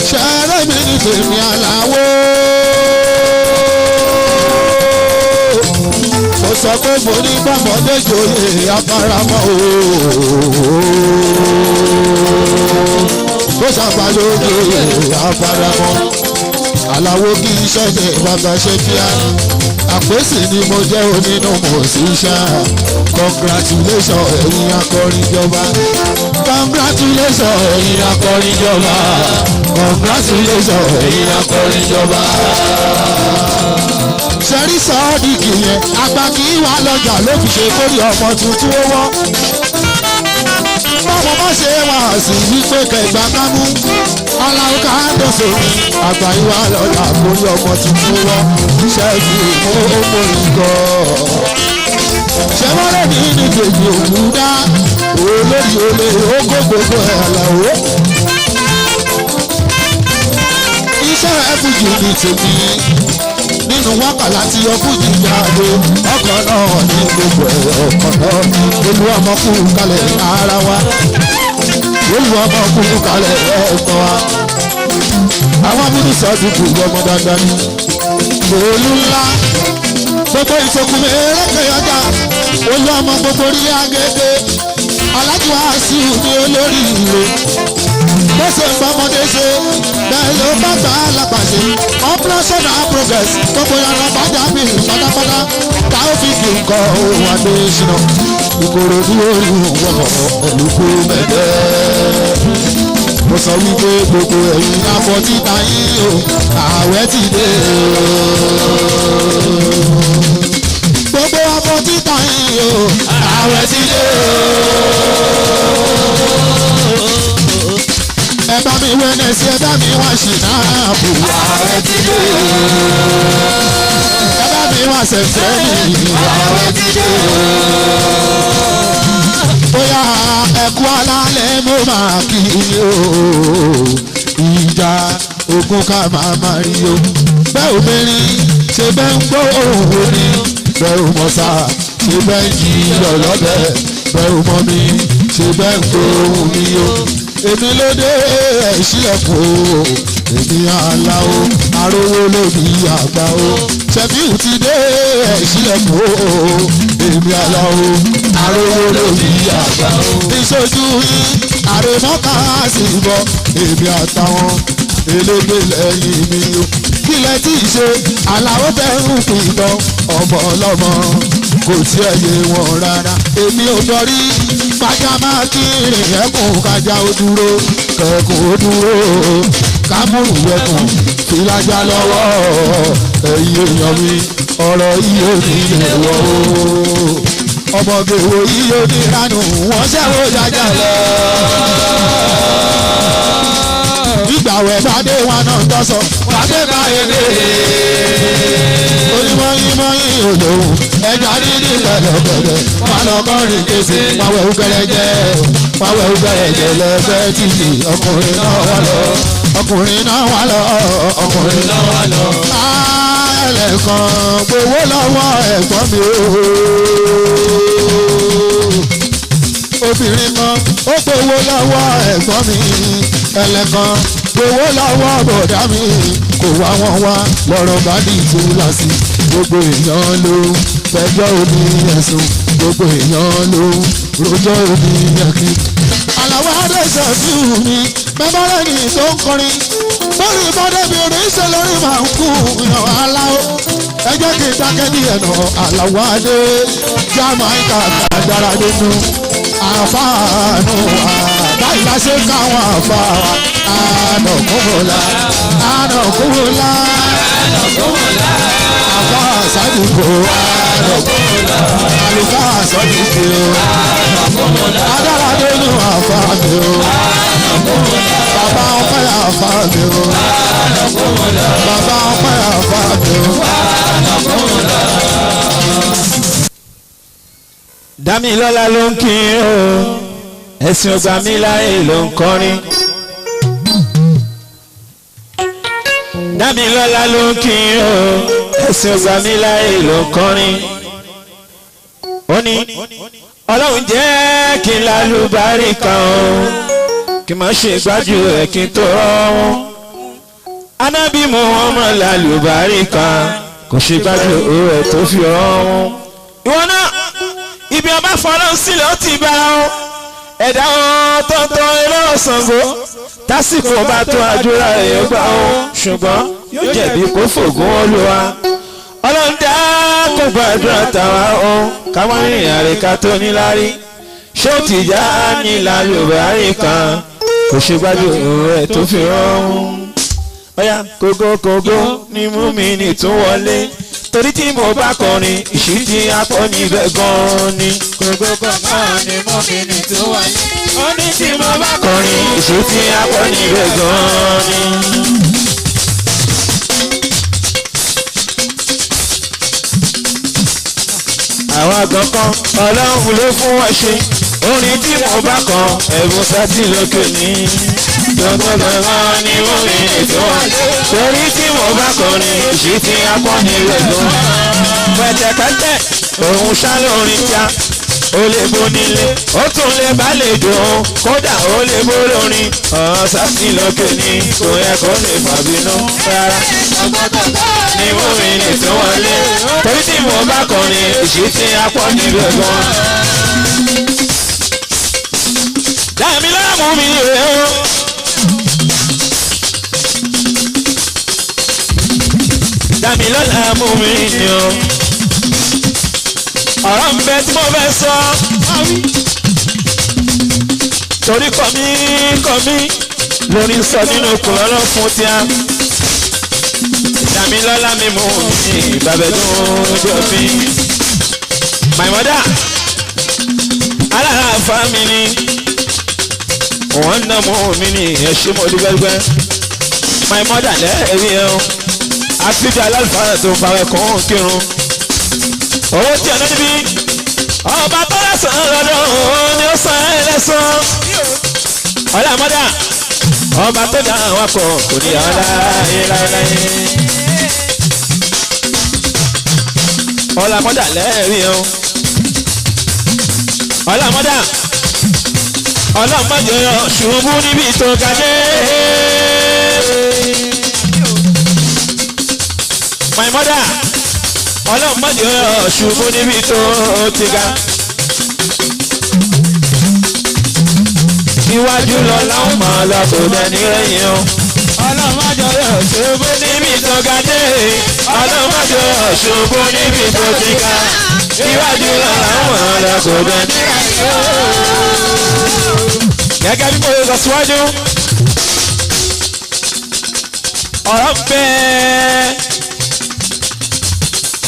Ṣẹ̀rẹ́ mi ní tèmi àlàó. Mo sọ pé mo ní bọ́mọdé joyè afáramọ́ ooo. Bó ṣàpàlọ́ joyè afáramọ́. Àlàó kì í ṣẹ̀ṣẹ̀ bàbá ṣe fíà. Àpèsè ni mo jẹ́ onínú mo sì ṣá. Congratulation ẹ̀yin akọrin jọba. Congratulation ẹ̀yin akọrin jọba. Congratulation ẹ̀yin akọrin jọba. Ṣẹ́rí sọ́ọ́dìkì yẹn àgbà kì í wà lọ́jà ló fi ṣe kórè ọmọ tuntun ó wọ́. Báwo má ṣe wà sí wípé kẹgbà kámú aláwọ̀ ká dọ̀sọ̀ àgbà yìí wà lọ́jà kórè ọmọ tuntun ó wọ́. Ṣẹ́ẹ̀kì ó mórí gan. Ṣé wọ́n lè ní ní kejì òkú dá olórí olè ó kó gbogbo ẹ̀ àlàó. Iṣẹ́ ẹ̀fújì ni tèmi nínú wákàlà tí ọkùnjì jáde ọkọ̀ náà ní gbogbo ẹ̀ ọkọ̀ náà olú ọmọ kú kalẹ̀ ara wa olú ọmọ kú kalẹ̀ ẹ̀kọ́ wa àwọn mínísọ̀ dùkú ọmọ dandan ni olú ńlá gbogbo ìsokùn eréke ọjà olú ọmọ gbogbo orí agége alájú àṣìwò ní olórí ìlú bó ṣe ń bọ́mọdé ṣe bẹ́ẹ̀ ló bá gbà á lápàṣẹ operation and progress gbogbo yàrá bàjá mi pátápátá Taofik nǹkan ohun Adéṣínà Ìkòròdú orí wọ̀mọ̀ ẹ̀lùkù mẹ́tẹ́. Mo sọ wípé gbogbo ẹ̀yin afọ títa yín o ààwẹ̀ ti dé o. Gbogbo afọ títa yín o ààwẹ̀ ti dé o. Ẹ bá mi wẹ́nẹ̀ sí ẹ bá mi wá ṣìnáàbù ààwẹ̀ ti dé o. Ẹ bá mi wá ṣẹ̀ṣẹ̀ yìí ààwẹ̀ ti dé o. Bóyá ẹ̀kú alálẹ̀ mo máa kí i o. Ìjà ogun ká máa máa rí o. Bẹ́ẹ̀ obìnrin ṣe bẹ́ẹ̀ ń gbọ́ òun ni. Bẹ́ẹ̀ ò mọ̀ sá ṣe bẹ́ẹ̀ ń jí lọ́lọ́bẹ̀. Bẹ́ẹ̀ ò mọ̀ mi ṣe bẹ́ẹ̀ ń gbọ́ òun mi o. Èmi ló dé ẹ̀ṣílẹ̀kùn o. Èmi aláwo arówó lóbi àgbà o. Ṣẹ̀fíù ti dé ẹ̀ṣílẹ̀kùn o. Èmi aláwo arówó lóbi àgbà o. Ìṣojú yín àrèmọ́ká sì bọ̀. Èmi àtàwọn elégbè lẹ́yìn mi o. Kílẹ̀ tí ì ṣe aláwọ̀ fẹ́ràn pìtàn ọmọ ọlọ́mọ kò tí ẹ yé wọn rárá. Èmi ò dọ̀rí kájà máa kiri ẹkùn kájà ó dúró kẹkùn ó dúró kámúrù ẹkùn fìlàjà lọ́wọ́ ẹ̀yin èèyàn mi ọ̀rọ̀ yìí ò ní lè wọ̀ o. Ọmọge wo yìí ò ní ránù wọ́n ṣẹ́wó jájà lọ. Ìgbà wẹ̀ bá dé wọn náà tọ́sọ̀ wàdé bá èdè. Onímọ̀yìnmọ̀yìn olóhùn ẹja dídí pẹ̀lẹ́pẹ̀lẹ́ wọn lọ kọrin kése pàwẹ̀ ògẹrẹjẹ pàwẹ̀ ògẹrẹjẹ lẹ́fẹ̀ títì ọkùnrin náà wà lọ ọkùnrin náà wà lọ ọkùnrin náà wà lọ. Ẹlẹ́kan gbowó lọ́wọ́ ẹ̀gbọ́n mi o. Obìnrin kan ó gbowó lọ́wọ́ ẹ̀gbọ́n mi ẹlẹ́kan gbowó lọ́wọ́ bọ̀dá mi kò wá wọn wá lọ́rọ̀ bá di ìtura sí gbogbo èèyàn ló ń fẹjọ́ omi ẹ̀sùn gbogbo èèyàn ló ń rojọ́ omi ẹ̀kí. Àlàó Adéṣọ̀fíù mi bẹ́bọ́rẹ́ ni tó ń kọrin lórí bọ́dẹ̀bí oníṣẹ́ lórí máa ń kú ìyàn aláwọ̀. Ẹ jẹ́ kí n dákẹ́ ní ẹ̀nà àlàwọ̀ adé Jamaica kàdára nínú àfàànù báyìí la ṣe káwọn àfàà ànàkúnmọ́lá ànàkúnmọ́lá àfàà sádùkò ànàkúnmọ́lá àlùfáà sọ́dùkò adára nínú àfàà mi o bàbá ọpẹ́ àfàà mi o bàbá ọpẹ́ àfàà mi o. Dámilọ́lá ló ń kí o ẹ̀sìn ọgbà mi láyé ló ń kọrin. Dámilọ́lá ló ń kí o ẹ̀sìn ọgbà mi láyé ló ń kọrin. Ó ní Ọlọ́run jẹ́ kí n lálùbáríkà o kí n má ṣe gbájú ẹ̀ kí n tó rọ́wọ́n. Anábì Muhammad lálùbáríkà kò ṣe gbájú ẹ̀ tó fi rọ́wọ́n. Ìwọ náà ibi ọba fọlọ́n sílẹ̀ ó ti bára o ẹ̀dá ọ̀tọ̀ọ̀tọ̀ ẹlọ́rọ̀ Ṣàngó tásìkò bá tó àdúrà rẹ̀ gbà o ṣùgbọ́n yóò jẹ̀bi kó fògùn Olúwa Ọlọ́run dá kó gbàdúrà tàwa o káwọn rìnrìn àrèká tó níláárí ṣé ó ti já ní lálùbárí kan kò ṣe gbádùn rẹ̀ tó fi rán ọ̀yà kógókógó ni mú mi nìtún wọlé torí tí mo bá kọrin ìṣítí akọni ibẹ̀ gan-an ni. Kógókógó ni mú mi nìtún wọlé. Ó ní tí mo bá kọrin ìṣítí akọni ibẹ̀ gan-an ni. Àwọn àgàn kan Ọlọ́run ló fún wa ṣe orin tí mo bá kọ ẹ̀bùn sátì lókè ní. Gbọ̀ngbọ̀ngbọ̀n ni mo rí ètò wa torí tí mo bá kọrin ìṣítí akọni rẹ̀ gan. Pẹ̀tẹ̀pẹ̀tẹ̀ òun ṣá lórin tíá ó lè bó nílé ó tún lè bá lè dùn kódà ó lè bó lórin ọ̀hún sátì lókè ní kò yẹ kó lè fàbínú rárá. Ni mo rí ètò wọlé torí tí mo bá kọrin ìṣítí akọni rẹ̀ gan. Dámilọ́lá mú mi rè o. Dámilọ́lá mú mi ni o. Ọ̀rọ̀ ń bẹ tí mo fẹ́ sọ. Torí kọ́ mi lórí sọ nínú kùrọ̀lọ́ fún tíá. Dámilọ́lá mi mú mi ìbàbẹ̀dún jọ mi. My mother, aláàfáà mi ni wọ́n ná mú mi ní ẹ̀ṣin mo dúpẹ́dúpẹ́ my mother lẹ́ẹ̀rí ẹ̀ o àfijọ́ alálùfáà tó ń fa ẹ̀kọ́ ń kírun owó tí ọ̀nà níbí ọba tó lẹ́sàn-án lọ́dọ̀ òun ni ó san ẹ́ lẹ́sàn-án ọ̀là mọ́dà ọba tó dá àwọn akọ kò ní àwọn láyé láyé ọ̀là mọ́dà lẹ́ẹ̀rí ẹ̀ o ọ̀là mọ́dà ọlọ́mọdé ṣubú níbi tó ga dé. My mother ọlọ́mọdé ṣubú níbi tó ti ga. Iwájú lọ láwọn máa lọ kò dẹni rẹ̀yìn o. Ọlọ́mọdé ṣubú níbi tó ga dé. Ọlọ́mọdé ṣubú níbi tó ti ga. Iwájú lọ láwọn máa lọ kò dẹni rẹ̀yìn o. Gẹ́gẹ́ bí mo ṣe sọ síwájú ọ̀rọ̀ bẹ́ẹ̀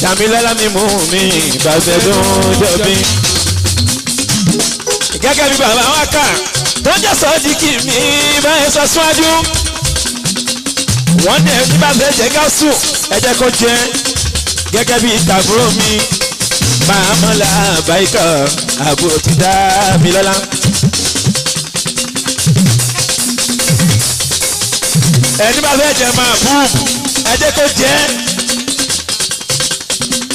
Dámilọ́lá mi mú mi ìbàgbẹ́dún jọ̀bí. Gẹ́gẹ́ bí bàbá wa kà tó jẹ́ sọ́ọ́díkì mi báyẹn sọ síwájú wọ́n dẹ̀ ní bá fẹ́ jẹ́ gáàsù ẹ jẹ́ kó jẹ́ gẹ́gẹ́ bí tàbúrò mi bàámọ́lá àbáyíkà àbúrò ti Dámilọ́lá. Ẹni bá fẹ́ jẹ máa bú ẹ jẹ́ kó jẹ́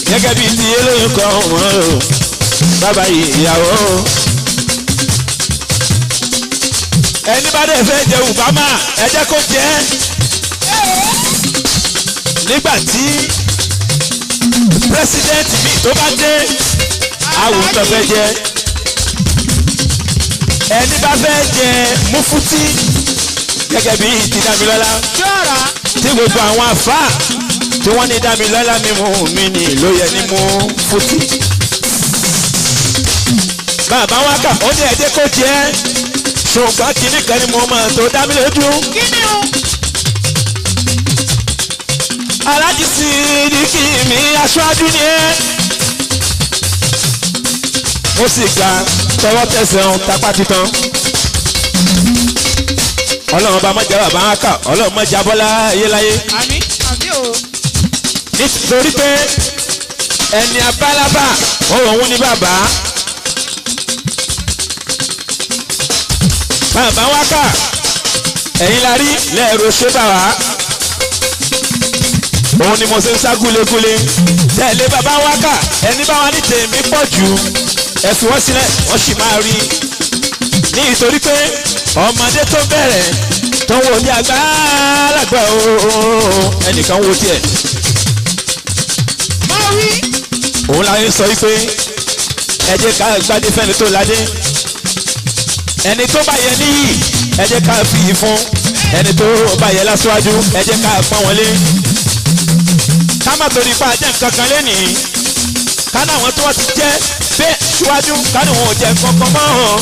gẹ́gẹ́ bíi ti olóyún kan wọ́n o bàbá ìyàwó. Ẹni bá dẹ̀ fẹ́ jẹ Obama ẹ jẹ́ kó jẹ́ nígbà tí pírẹsidẹ́ǹtì mi tó bá dé àwòtọ́ fẹ́ jẹ ẹni bá fẹ́ jẹ mufuti gẹ́gẹ́ bí ti Dámilọ́lá tí gbogbo àwọn àfáà Tí wọ́n ní Dámilọ́lá mímú mi ní ló yẹ ní mú fútì. Bàbá wa kà ó ní ẹ̀jẹ̀ kó jẹ́ ṣùgbọ́n kìíní kan ni mo mọ̀ tó dá mi lójú. Aláàjì Sídìkì mi aṣáájú ni ẹ́. Ó sì gba tọwọ́ tẹsẹ̀ ń tapá titan. Ọlọ́run bá mọ̀jà bàbá wa kà ọlọ́run mọ̀jà bọ́lá ayéláyé. Nítorí pé ẹni abálábà òun ní bàbá. Bàbá wa kà ẹ̀yin la rí lẹ́ẹ̀rọ ṣé bà wá. Òun ni mo ṣe ń sá gúlegúle. Tẹ̀lé bàbá wa kà ẹni bá wa ní tèmi pọ̀ jù. Ẹ fi wọ́n sílẹ̀ wọ́n sì máa rí. Ní ìtorí pé ọmọdé tó bẹ̀rẹ̀ tó ń wo ní àgbàlagbà ooo ẹnìkan wo tiẹ̀. Òun la ń sọ wípé ẹ jẹ́ ká gbádé fẹ́ni tó ládé. Ẹni tó bá yẹ níyì ẹ jẹ́ ká fi yìí fún. Ẹni tó bá yẹ lásìwájú ẹ jẹ́ ká pọ́n wọn lé. Ká má torí pa jẹ́ nǹkan kan lénìí. Ká náà wọn tó wọ́n ti jẹ́ bẹ́ẹ̀ síwájú ká ní wọn ò jẹ́ nǹkan kan mọ́ hàn.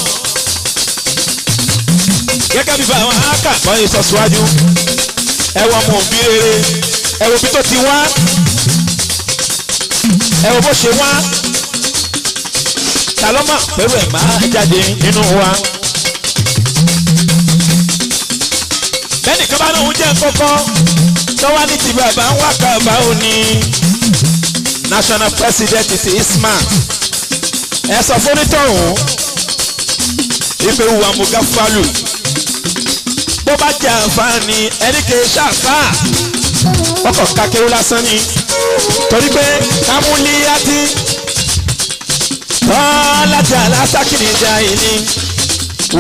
Gẹ́gẹ́ bí báwọn áká kọ́ ẹ sọ síwájú. Ẹ wọ ọmọ òbí rere, ẹ wo bí tó ti wá, ẹ wo bó ṣe wá. Ta ló mọ̀ pẹ̀lú ẹ̀ máa jáde nínú wa. Bẹ́ẹ̀ni kan bá lóun jẹ́ kọ́kọ́ tó wá ní ti bàbá ń wá kàbá òní. National President ti ISMA. Ẹ sọ fún onítọ̀hún ife wà mú gáfálù. Bó bá jẹ́ àǹfààní ẹni kì í ṣàfà. Ọkọ̀ kakéwú lásán ni. Torí pé kámúlíyàtì tọ́lájà alásàkìrì ìjà ìní.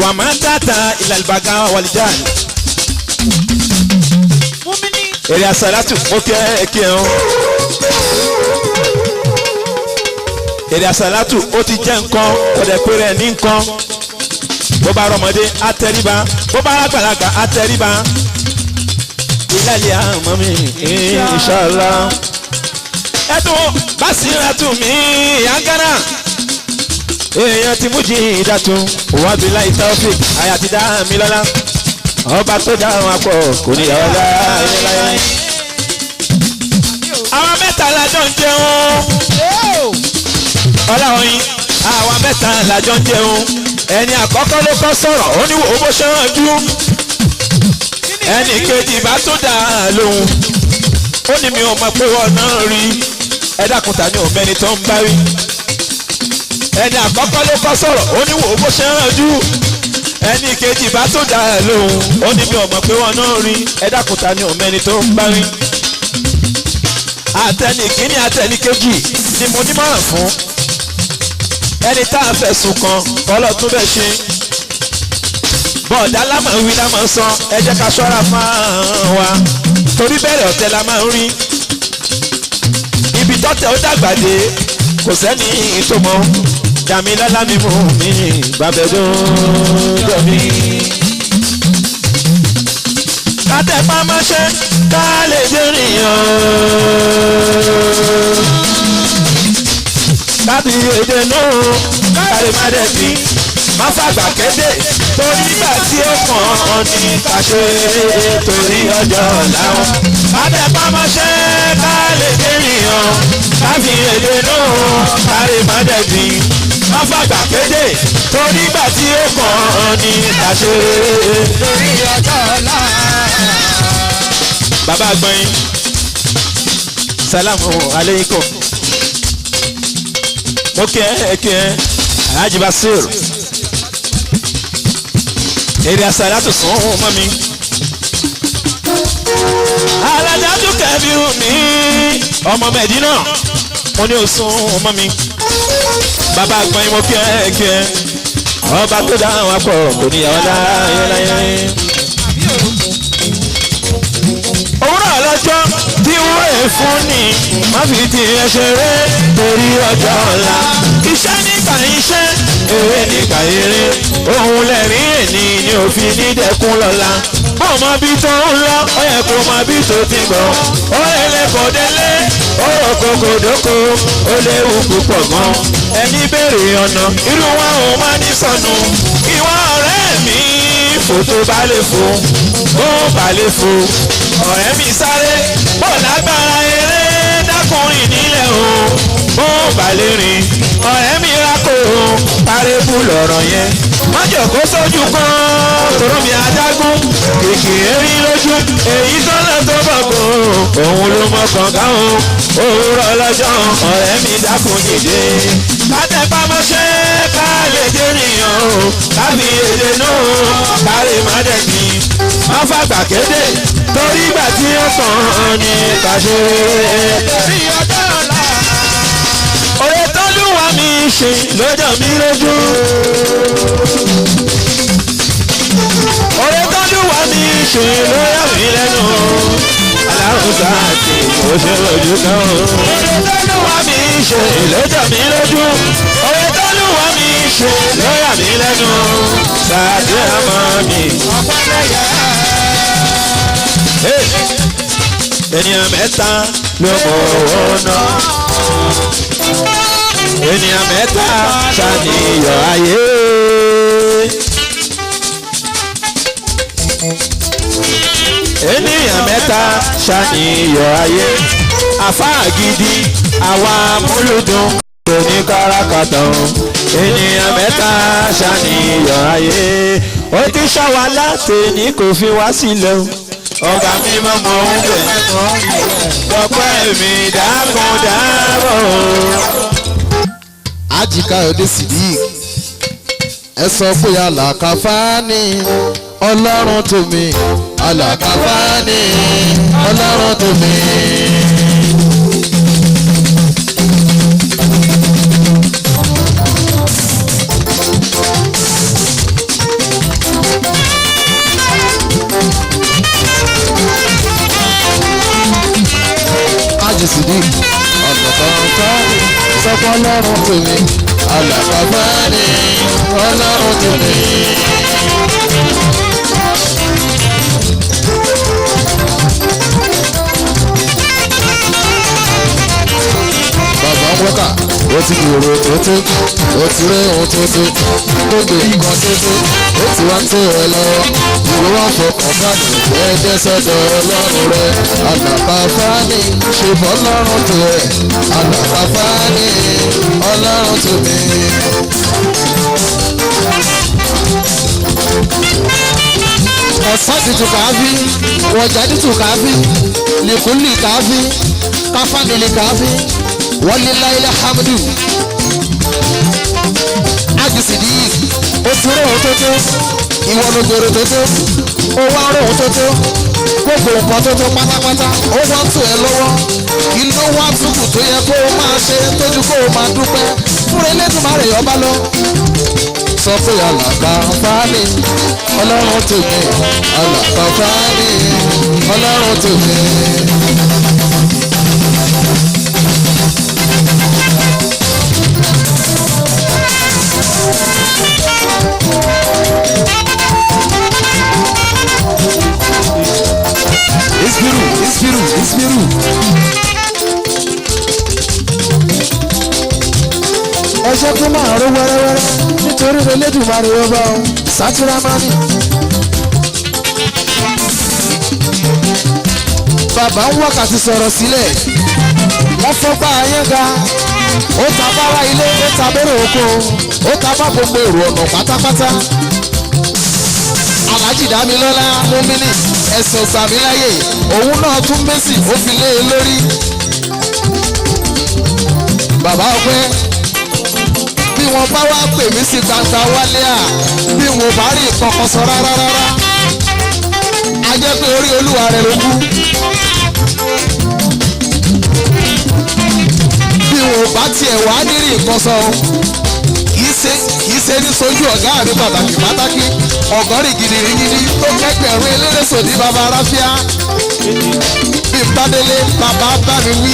Wà máa ń tàtà ìlàlùbàgà wàlìjà. Èrè àsàlátù mo kẹ́ ẹ kí ẹ o. Èrè àsàlátù ó ti jẹ́ nǹkan ọ̀dẹ̀ pé rẹ̀ ní nǹkan. Bó bá rọmọdé á tẹríba, bó bá rágbàlagbà á tẹríba. Ìlàlẹ̀ àmọ́ mi inshallah. Ẹ̀dùn Básírátù mi yangana. Èèyàn ti mú jí ìdàtún, wàbí láì Taofik, àyà ti dá mi lọ́lá. Ọba tó dá wọn pọ̀ kò ní ìyàwó láyé. Àwọn mẹ́ta la jọ ń jẹun. Ọláoyin, àwọn mẹ́ta la jọ ń jẹun. Ẹni àkọ́kọ́ ló kọ́ sọ̀rọ̀, ó ní wò ó bó ṣe rán jú. Ẹni kejì bá tún dá a lóhùn. Ó ní mi ò mọ̀ pé wọ́n náà rí. Ẹ dákun ta ni òun ẹni tó ń bá wí. Ẹni àkọ́kọ́ ló kọ́ sọ̀rọ̀, ó ní wò ó bó ṣe rán jú. Ẹni kejì bá tún dá a lóhùn. Ó ní mi ò mọ̀ pé wọ́n náà rí. Ẹ dákun ta ni òun ẹni tó ń bá wí. Àtẹni kìíní àtẹni kejì ni mo nímọ̀ràn fún. Ẹni tá a fẹ̀sùn kàn kọ́lọ́ tún bẹ̀ ṣe. Bọ̀dá lámà wí lámà sọ, ẹ jẹ́ ká ṣọ́ra fún wa. Torí bẹ̀rẹ̀ ọ̀tẹ̀ la máa ń rí. Ibi tọ́tẹ̀ ó dàgbà dé, kò sẹ́ni tó mọ̀. Dàmílọ́lá mi mú mi bàbẹ̀dún mi. Kátẹ́pá mọ́ṣẹ́ ká lè dé rìnyàn. Kábí èdè náà kárí má dẹ̀ bí. Má fàgbà kéde torí ìgbà tí ó kàn án ní kàṣe torí ọjọ́ ọ̀la wọn. Kátẹ́pá mọ́ṣẹ́ ká lè dé rìnyàn. Kábí èdè náà kárí má dẹ̀ bí. Má fàgbà kéde torí ìgbà tí ó kàn án ní kàṣe torí ọjọ́ ọ̀la. Bàbá àgbọ̀nyin, salamu aleykum. Mo kí ẹ kí ẹ Alhaji Basir. Èrè àsàlátù sùn ún mọ́ mi. Alájà tún kẹ́bí mi. Ọmọ Mẹ̀dínà, mo ní òsùn ún mọ́ mi. Bàbá àgbọ̀nyin mo kí ẹ kí ẹ. Ọba tó dá àwọn akọ kò níyàwó láyé láyé. Òwúrọ̀ lọ́jọ́ tí wúrẹ̀ fún ni má fi tiẹ̀ ṣeré torí ọjọ́ ọ̀la. Iṣẹ́ ní Nígbà iṣẹ́ èrè nígbà eré òun lẹ́rìí èní ni òfin ní dẹ́kun lọ́la. Bó mọ bí tó ń lọ, ó yẹ kó mọ bí tó ti gbọ́. Ó lẹ́lẹ́kọ̀ọ́ délé, ó rọ̀ kókòdókò, ó léwu púpọ̀ gan. Ẹni béèrè ọ̀nà, irú wọn ò má ní sọnù. Ìwọ ọ̀rẹ́ mi, fò tó bá lè fò, bó bá lè fò. Ọ̀rẹ́ mi sáré, bó lágbára eré, dákùnrin nílẹ̀ o, bó bá lè rìn. Ọ̀rẹ́ mi rákò o, parébù lọ̀rọ̀ yẹn. Má jòkó sójú kan, tòró mi adágún. Kìkì erí lójú, èyí tó lọ tó bọ̀ kó. Òun ló mọ kànga o, òwúrọ̀ lọ́jọ́, ọ̀rẹ́ mi dákun dìde. Kátẹ́pá mọ́ṣẹ́ ká lè dé nìyàn o, káfí èdè náà, káre má dẹ̀bi. Má fàgbà kéde, torí ìgbà tí ó kàn án ní kàṣe. Torí ọjọ́ ọ̀la. Òye tọ́lúwa mi ṣe lọ́jọ́ mi lójú. Òye tọ́lúwa mi ṣe lọ́yà mi lẹ́nu. Aláhùn sáàtì mo ṣe lójú kan. Òye tọ́lúwa mi ṣe lọ́jọ́ mi lójú. Òye tọ́lúwa mi ṣe lọ́yà mi lẹ́nu. Sáàtì àmọ́ mi. Ènìyàn mẹ́ta ló mọ̀ owó náà. Ènìyàn mẹ́ta ṣàníyàn ayé. Ènìyàn mẹ́ta ṣàníyàn ayé. Àfáà gidi àwa múlùdùn kò ní kárakàtà o. Ènìyàn mẹ́ta ṣàníyàn ayé. Ó ti ṣọ́ wa láti ní kò fi wá sílẹ̀ o. Ọba mímọ́ mọ̀ ń bẹ̀. Ọpẹ́ mi dákun dábọ̀. Àjì Káyọ̀dé Sidik ẹ sọ pé àlàkàfáàní ọlọ́run tó mi àlàkàfáàní ọlọ́run tó mi. Àjì Sidik àlàkàfáàní sọ pé ọlọ́run tó mi àlàkàfáàní ọlọ́run tó mi. Bàbá ń wọ́kà ó ti gbòòrò tó tó ó ti rí ohun tó tó gbogbo nǹkan tó tó ó ti wá tó ẹ lọ́wọ́ ìwé wọn fọkàn balẹ̀ jẹ́jẹ́ sọ́dọ̀ ọlọ́run rẹ àlàkàfáàní ṣe fọlọ́run tó ẹ àlàkàfáàní ọlọ́run tó mi. Ọ̀sán ti tù káfí wọ̀jà ti tù káfí lìkúlì káfí káfánìlì káfí walilayi hamdu Àjì Sidik ó ti rí ohun tó tó ìwọ ló gbèrò tó tó ó wá rí ohun tó tó gbogbo nǹkan tó tó pátápátá ó wá tù ẹ́ lọ́wọ́ kí ló wá túkù tó yẹ kó o máa ṣe tójú kó o máa dúpẹ́ fúnra Elédùmarè ọba lọ. Sọ pé àlàkàfáàní ọlọ́run tèmi àlàkàfáàní ọlọ́run tèmi. Ispiru, Ispiru, Ispiru. Ẹ ṣe kó máa ró wẹ́rẹ́wẹ́rẹ́ nítorí Elédùmarè ọba o, Sátìrámánì. Bàbá ń wákàtí sọ̀rọ̀ sílẹ̀, wọ́n fọ́gbà ayéga, ó ta bára ilé, ó ta bẹ́rẹ̀ oko, ó ta bá gbogbo èrò ọ̀nà pátápátá. Alhaji Dámilọ́lá Múmínì ẹ̀sìn ògbàmíláyè òun náà tún mẹ́sì ó fi lé e lórí. Bàbá ọpẹ́ bí wọ́n bá wá pè mí sí gbangba wálé à bí wọ́n bá rí nǹkan sọ rárá rárá a jẹ́ pé orí olúwa rẹ̀ ló kú. Bí wọ́n bá tiẹ̀ wá nírì nǹkan sọ kìí ṣe ní sojú ọ̀gá mi pàtàkì pàtàkì ọ̀gọ́rì gidigidi tó kẹ́gbẹ̀rún eléré sòdí bàbá aráfíà bí n bá délé bàbá bá mi wí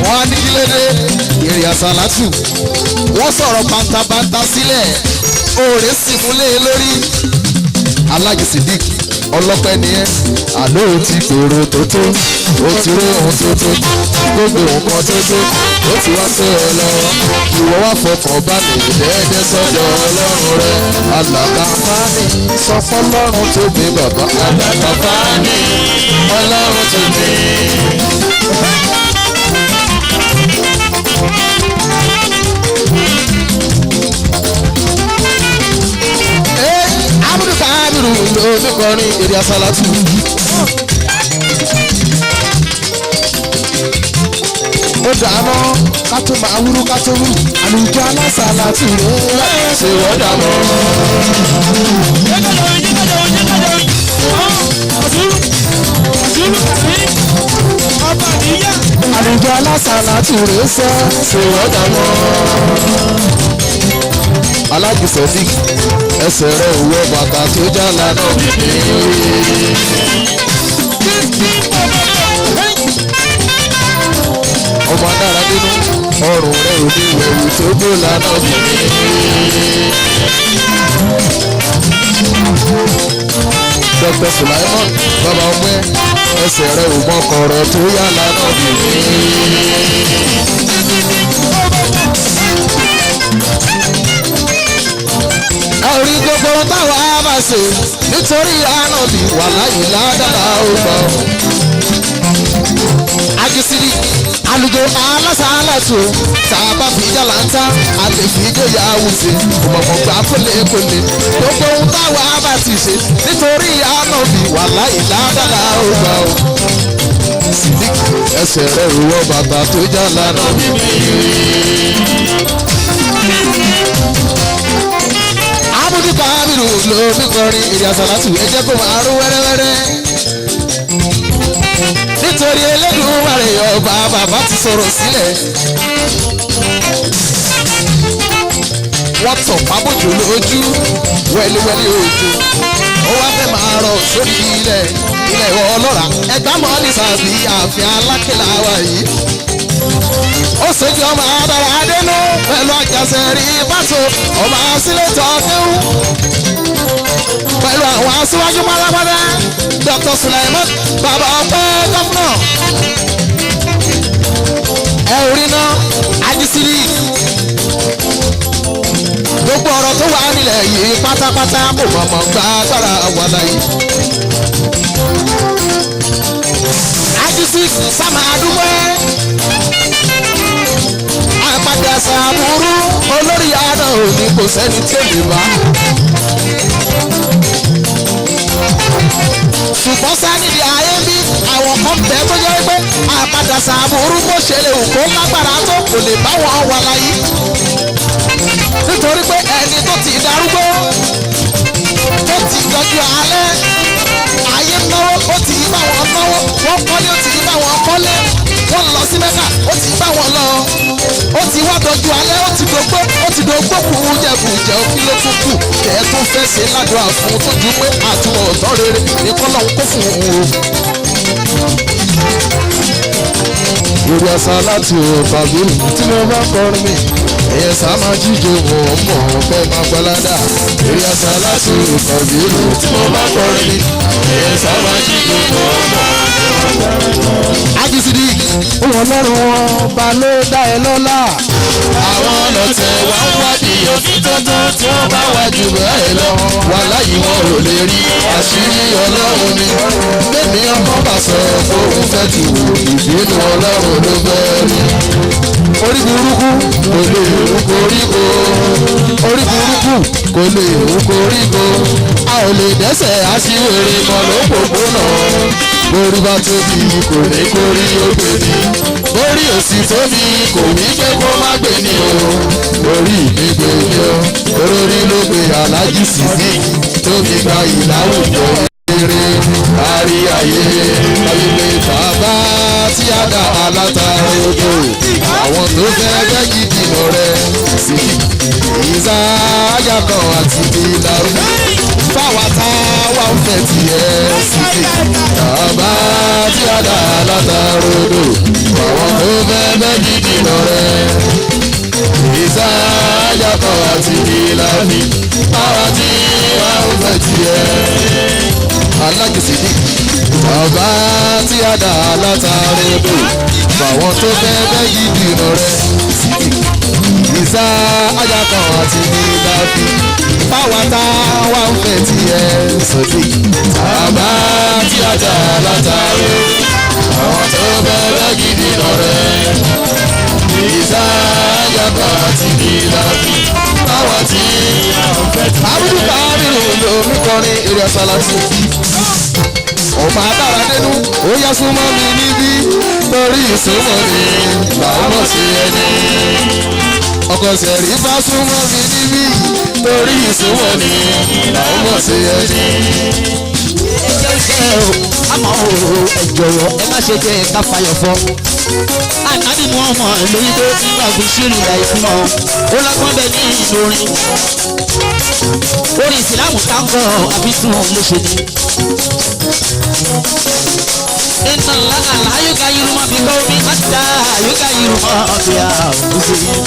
Wọ́n á ní kí ló dé èrè àsàlátù. Wọ́n sọ̀rọ̀ bàǹtàbàǹtà sílẹ̀. Òòrè sì múlé lórí. Aláàjì Sidik ọlọ́pẹ́ ni ẹ́. Àló ò ti gbèrò tó tó, ó ti rí ohun tó tó, gbogbo nǹkan tó tó, ó ti wá sí ẹ lọ. Ìwọ wá fọkàn balẹ̀ dẹ́ẹ́dẹ́ sọ́dọ̀ Ọlọ́run rẹ. Alàkàfáàní sọ fọlọ́run tó bí bàbá. Alàkàfáàní Ọlọ́run tó bí. Abudu Kabiru ló kọrin èrè àsálàtù. Ó dáná ká tó máa wúrú ká tó wúrú àlùjọ alásàlátù rẹ̀ ṣe wọ́n dàmọ́. Àlùjọ alásàlátù rẹ̀ ṣe wọ́n dàmọ́. Aláàjì Sodiq ẹsẹ̀ rẹ̀ ò wọ bàtà tó já lánàá bìbí. Ọmọ adára nínú ọrùn rẹ̀ ò ní wẹ̀wù tó gbó lánàá bìbí. Dr. Sulaiman bàbá ọmọ ẹ ẹsẹ̀ rẹ̀ ò mọ kọ̀rọ̀ tó yá lánàá bìbí. Orí gbogbo táwa bá ṣe nítorí ànábì wà láyé ládàá ó gbọ́. Ajísírí àlùjọ alásàálàtò tá a bá fi jàlántà a lè fi jòyà àwùjẹ òmọ̀mọ̀ gbà kólékólé. Gbogbo ohun táwa bá ti ṣe nítorí ànábì wà láyé ládàá ó gbọ́. Sidik ẹsẹ̀ rẹ̀ wọ bàtà tó já lánàá bíbí. Abudu Kabiru ló fi kọrin èrè àsàlátù ẹ jẹ́ kó máa rú wẹ́rẹ́wẹ́rẹ́. Nítorí Elédùmarè ọba bàbá ti sọ̀rọ̀ sílẹ̀. Wọ́n tọ̀ pábòjò lójú wẹ́líwẹ́lí òjò. Ó wá fẹ́ máa rọ̀ sórí ilẹ̀ ilẹ̀ ọlọ́ra. Ẹgbàá mọ́ ní sàbí ààfin alákẹ́lá wa yìí. Ó ṣèjì ọmọ adára adénú pẹ̀lú àjàṣẹ́ rí bàtò ọmọ asílẹ̀tọ̀ kéwú pẹ̀lú àwọn aṣíwájú pátápátá Dr. Sulaiman bàbá ọpẹ́ gọ́fúnà ẹ ò rí náà ajísírí gbogbo ọ̀rọ̀ tó wà nílẹ̀ yìí pátápátá kò mọ̀mọ́ gba agbára wà láyé. Ajísírí sáma àdúgbò àpàdé àṣà àbúrú olórí àná òní kò sẹ́ni tí ò lè bá. Ṣùgbọ́n sánídìí ayé bí àwọn kan bẹ́ẹ̀ tó jẹ́ pé àpàdé àṣà àbúrú bó ṣe lè wù kó lágbára tó kò lè bá wọn wà láyé. Nítorí pé ẹni tó ti darúgbó tó ti dọjú alẹ́ ayé náwó ó ti bá wọn náwó wọ́n kọ́lé ó ti bá wọn kọ́lé wọ́n lọ sí Mẹ́kà ó ti bá wọn lọ ó ti wá dọjú alẹ́ ó ti dògbó ó ti dògbó kù jẹ̀bùjẹ̀ kí ló tún kù kẹ́ ẹ tún fẹ́ ṣe ládùúrà fún tó ju pé àtúnwọ̀n ọ̀tọ́ rere ní kọ́lọ́hún kó fún un o. Yorùbá àṣà láti tàbí tí mo bá kọrin mi ẹ̀yẹ sá máa jíjẹ wọ̀n mọ̀ fẹ́ máa gbalada. Yorùbá àṣà láti tàbí tí mo bá kọrin mi ẹ̀yẹ sá máa jíjẹ wọ̀n mọ̀. Ajísídì Òun Ọlọ́run ọba ló dá ẹ lọ́lá. Àwọn ọlọ́tẹ̀ wá ń wádìí òfin tuntun tí wọ́n bá wá jù bẹ́ẹ̀ lọ. Wà láyé wọn ò lè rí àṣírí Ọlọ́run ni. Bẹ́ẹ̀ni ọmọ bá sọ fóun fẹ́ tù ìbínú Ọlọ́run ló fẹ́ rí. Orí burúkú kò lè rú koríko. Orí burúkú kò lè rú koríko. A ò lè dẹ́sẹ̀ aṣíwèrè mọ́ lópòpónà. Borí bá tóbi kò ní kórí ó gbé ní. Borí òsì tóbi kò ní pé kó má gbé ní o. Orí mi gbé ní o. Orí ló gbé Aláàjì Sidik tóbi gba ìláwùjọ eré kárí ayé. Ayé bàbá tí a dá aláta odò. Àwọn tó fẹ́ fẹ́ yí dìnnà rẹ̀ sí. Ìzá ayàkọ̀ àti ìlàrú. Fáwa tá wà ń fẹ́ tiẹ̀ Sidik. Bàbá tí a dá aláta látàrodò àwọn tó fẹ́ bẹ́ gidi lọ́rẹ́. Ìsá ayakọ̀ àti ìlànà báwa tí wà ó fẹ́ tiẹ̀. Alákìsídì bàbá tí a dà látàrodò àwọn tó fẹ́ bẹ́ gidi lọ́rẹ́. Ìsá ayakọ̀ àti ìlànà báwa tá wà ó fẹ́ tiẹ̀. Sọ̀dí bàbá tí a dà látàrodò àwọn tó fẹ́ bẹ́ gidi lọ́rẹ́. Ìsá ayakọ̀ àti ìlànà báwa tí àbúrò káàmìlú lomi kọrin eré ọ̀sálàtì. Ọba adára nínú ó yá súnmọ́ mi níbí torí ìsúnmọ́ mi làwọn mọ̀ sí ẹni. Ọkọ̀ sẹ̀rí bá súnmọ́ mi níbí torí ìsúnmọ́ mi làwọn mọ̀ sí ẹni. Ẹjọ́ iṣẹ́ o, àmọ́ o, ẹ jọ̀wọ́ ẹ má ṣe jẹ́ ká fayọ̀ fọ́. Ànábì mú ọmọ lórí tó nígbà fi ṣírí ìlà ìfúnmọ́. Ó lọ́gbọ́n bẹ ní ìlú orin. Orin ìsìlámù táǹkọ̀ àbí tún ló ṣe ni. Iná ńlá àlá yóò ká yorùmọ̀ bí kò mí àtà yóò ká yorùmọ̀ bí a ò ṣe yìí.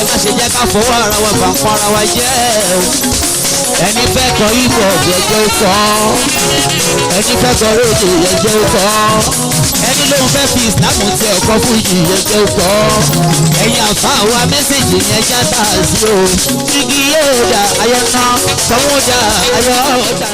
Ẹ má ṣe jẹ́ ká fọwọ́ ara wa bá ń pọ́n ara wa jẹ́ o. Ẹni fẹ́ kọ ibò jẹjẹ ó kọ́. Ẹni fẹ́ kọ rédíò jẹjẹ ó kọ́. Ẹni lóun fẹ́ fi ìsìlámù tẹ ọkọ fún yìí jẹjẹ ó kọ́. Ẹ̀yin àfa wa mẹ́sẹ̀gì yẹn já tà sí o. Igi yóò dà ayọ̀ náà, tọ́wọ́ dà ayọ̀ dà.